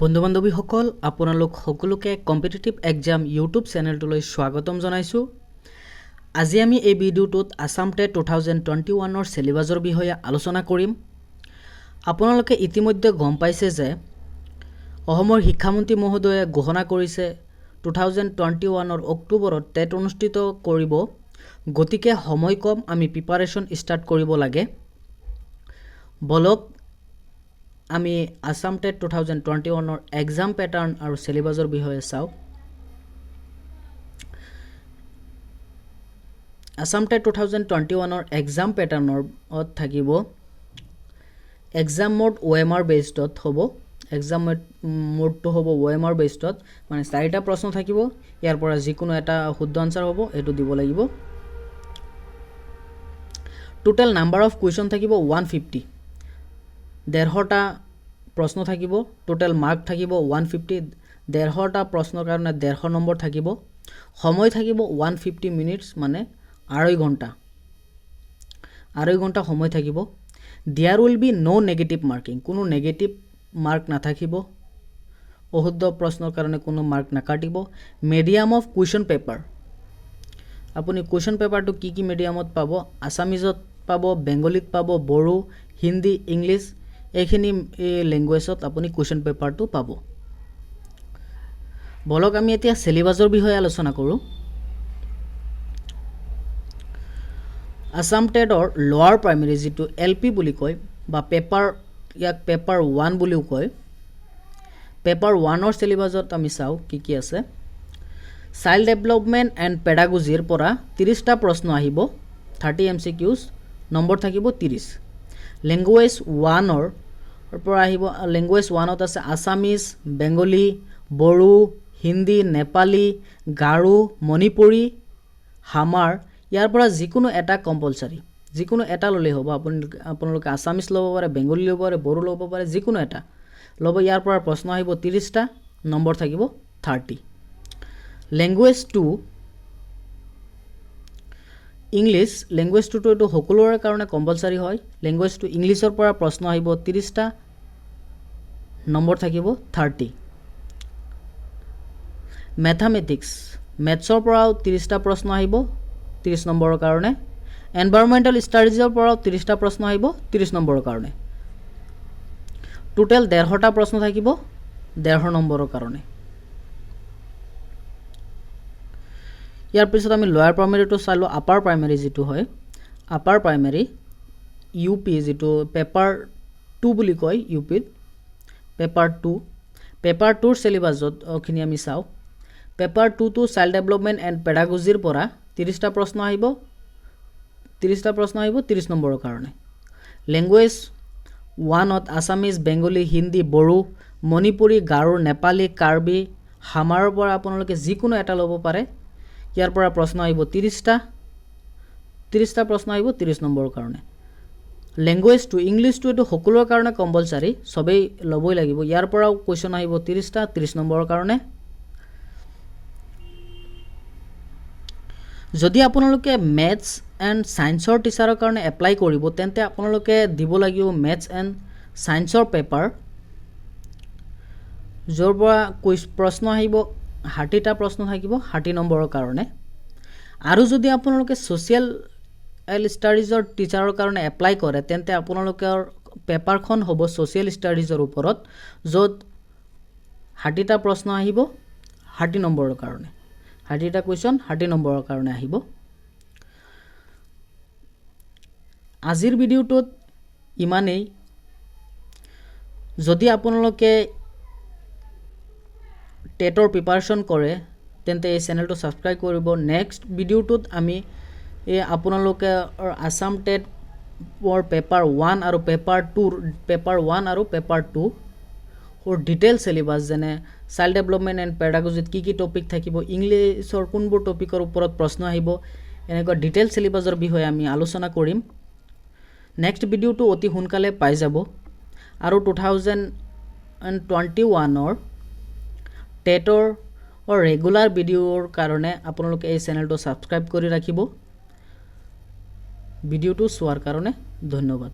বন্ধু বান্ধৱীসকল, আপোনালোক সকলোকে কম্পিটিটিভ এক্সাম ইউটিউব চেনেলটোলৈ স্বাগতম জনাইছোঁ। আজি আমি এই ভিডিঅ'টোত আছাম টেট 2021ৰ চিলেবাছৰ বিষয়ে আলোচনা কৰিম। আপোনালোকে ইতিমধ্যে গম পাইছে যে অসমৰ শিক্ষামন্ত্ৰী মহোদয়ে ঘোষণা কৰিছে, 2021ৰ অক্টোবৰত টেট অনুষ্ঠিত কৰিব। গতিকে সময় কম, আমি প্ৰিপাৰেশ্যন ষ্টাৰ্ট কৰিব লাগে। বলক, আমি আছাম টেট 2021ৰ এক্সাম পেটাৰ্ণ আৰু চিলেবাছৰ বিষয়ে চাওঁ। আছাম টেট 2021ৰ এক্সাম পেটাৰ্ণত থাকিব এক্সাম মোড অ'এমআৰ বেছডত হ'ব। এক্সাম মোডটো হ'ব অ'এমআৰ বেছডত, মানে চাৰিটা প্ৰশ্ন থাকিব, ইয়াৰ পৰা যিকোনো এটা শুদ্ধ আনচাৰ হ'ব, এইটো দিব লাগিব। টোটেল নাম্বাৰ অফ কুৱেশ্যন থাকিব 150, 150টা প্ৰশ্ন থাকিব। টোটেল মাৰ্ক থাকিব 150, 150টা প্ৰশ্নৰ কাৰণে 150 নম্বৰ থাকিব। সময় থাকিব 150 মিনিটছ, মানে 2.5 ঘণ্টা, 2.5 ঘণ্টা সময় থাকিব। There will be no negative marking. কোনো নেগেটিভ মাৰ্ক নাথাকিব। অশুদ্ধ প্ৰশ্নৰ কাৰণে কোনো মাৰ্ক নাকাটিব। মিডিয়াম অফ কুৱেশ্যন পেপাৰ, আপুনি কুৱেশ্যন পেপাৰটো কি কি মিডিয়ামত পাব? আছামিজত পাব, বেংগলীত পাব, বড়ো, হিন্দী, ইংলিছ, এইখিনি এই লেংগুৱেজত আপুনি কুৱেশ্যন পেপাৰটো পাব। বলক, আমি এতিয়া চিলেবাছৰ বিষয়ে আলোচনা কৰোঁ। আছাম টেটৰ লৱাৰ প্ৰাইমেৰী, যিটো এল পি বুলি কয় বা পেপাৰ, ইয়াক পেপাৰ 1 বুলিও কয়, পেপাৰ 1ৰ চিলেবাছত আমি চাওঁ কি কি আছে। চাইল্ড ডেভেলপমেণ্ট এণ্ড পেডাগজিৰ পৰা 30টা প্ৰশ্ন আহিব, 30 এমচিকিউজ, নম্বৰ থাকিব 30। লেংগুৱেজ 1ৰ পৰা আহিব। লেংগুৱেজ 1ত আছে আছামিজ, বেংগলী, বড়ো, হিন্দী, নেপালী, গাৰো, মণিপুৰী, হামাৰ। ইয়াৰ পৰা যিকোনো এটা কম্পালচাৰী, যিকোনো এটা ল'লেই হ'ব। আপোনালোকে আছামিজ ল'ব পাৰে, বেংগলী ল'ব পাৰে, বড়ো ল'ব পাৰে, যিকোনো এটা ল'ব। ইয়াৰ পৰা প্ৰশ্ন আহিব 30টা, নম্বৰ থাকিব 30। Language 2 English. লেংগুৱেজ 2টো এইটো সকলোৰে কাৰণে কম্পালচাৰী হয়। লেংগুৱেজ 2 ইংলিছৰ পৰা প্ৰশ্ন আহিব 30টা, নম্বৰ থাকিব 30। মেথামেটিক্স, মেথছৰ পৰাও 30টা প্ৰশ্ন আহিব 30 নম্বৰৰ কাৰণে। এনভাইৰমেণ্টেল ষ্টাডিজৰ পৰাও 30টা প্ৰশ্ন আহিব 30 নম্বৰৰ কাৰণে। টোটেল 150টা প্ৰশ্ন থাকিব 150 নম্বৰৰ কাৰণে। ইয়াৰ পিছত আমি লয়াৰ প্ৰাইমেৰীটো চালোঁ। আপাৰ প্ৰাইমেৰী যিটো হয়, আপাৰ প্ৰাইমেৰী ইউ পি, যিটো পেপাৰ 2 বুলি কয় ইউ পিত, পেপাৰ 2, পেপাৰ 2ৰ চিলেবাছতখিনি আমি চাওঁ। পেপাৰ 2টো চাইল্ড ডেভেলপমেণ্ট এণ্ড পেডাগজিৰ পৰা 30টা প্ৰশ্ন আহিব, 30টা প্ৰশ্ন আহিব 30 নম্বৰৰ কাৰণে। লেংগুৱেজ 1ত আছামিজ, বেংগলী, হিন্দী, বড়ো, মণিপুৰী, গাৰো, নেপালী, কাৰ্বি, হামাৰৰ পৰা আপোনালোকে যিকোনো এটা ল'ব পাৰে। ইয়াৰ পৰা প্ৰশ্ন আহিব 30টা, 30টা প্ৰশ্ন আহিব 30 নম্বৰৰ কাৰণে। লেংগুৱেজ 2 ইংলিছটো, এইটো সকলোৰে কাৰণে কম্পালচাৰী, চবেই ল'বই লাগিব। ইয়াৰ পৰাও কুৱেশ্যন আহিব 30টা, 30 নম্বৰৰ কাৰণে। যদি আপোনালোকে মেথছ এণ্ড ছায়েন্সৰ টিচাৰৰ কাৰণে এপ্লাই কৰিব, তেন্তে আপোনালোকে দিব লাগিব মেথছ এণ্ড ছায়েন্সৰ পেপাৰ, য'ৰ পৰা প্ৰশ্ন আহিব 60টা প্ৰশ্ন থাকিব 60 নম্বৰৰ কাৰণে। আৰু যদি আপোনালোকে ছ'চিয়েল ষ্টাডিজৰ টিচাৰৰ কাৰণে এপ্লাই কৰে, তেন্তে আপোনালোকৰ পেপাৰখন হ'ব ছ'চিয়েল ষ্টাডিজৰ ওপৰত, য'ত 60টা প্ৰশ্ন আহিব 60 নম্বৰৰ কাৰণে। 60টা কুৱেশ্যন 60 নম্বৰৰ কাৰণে আহিব। আজিৰ ভিডিঅ'টোত ইমানেই। যদি আপোনালোকে টেটৰ প্ৰিপাৰেশ্যন কৰে, তেন্তে এই চেনেলটো ছাবস্ক্ৰাইব কৰিব। নেক্সট ভিডিঅ'টোত আমি এই আপোনালোকে আছাম টেটৰ পেপাৰ 1 আৰু পেপাৰ 2ৰ, পেপাৰ 1 আৰু পেপাৰ 2ৰ ডিটেইল চিলেবাছ, যেনে চাইল্ড ডেভেলপমেণ্ট এণ্ড পেডাগজিত কি কি টপিক থাকিব, ইংলিছৰ কোনবোৰ টপিকৰ ওপৰত প্ৰশ্ন আহিব, এনেকুৱা ডিটেইল চিলেবাছৰ বিষয়ে আমি আলোচনা কৰিম। নেক্সট ভিডিঅ'টো অতি সোনকালে পাই যাব। আৰু 2021ৰ টেটৰ ৰেগুলাৰ ভিডিঅ'ৰ কাৰণে আপোনালোকে এই চেনেলটো ছাবস্ক্ৰাইব কৰি ৰাখিব। ভিডিঅ'টো চোৱাৰ কাৰণে ধন্যবাদ।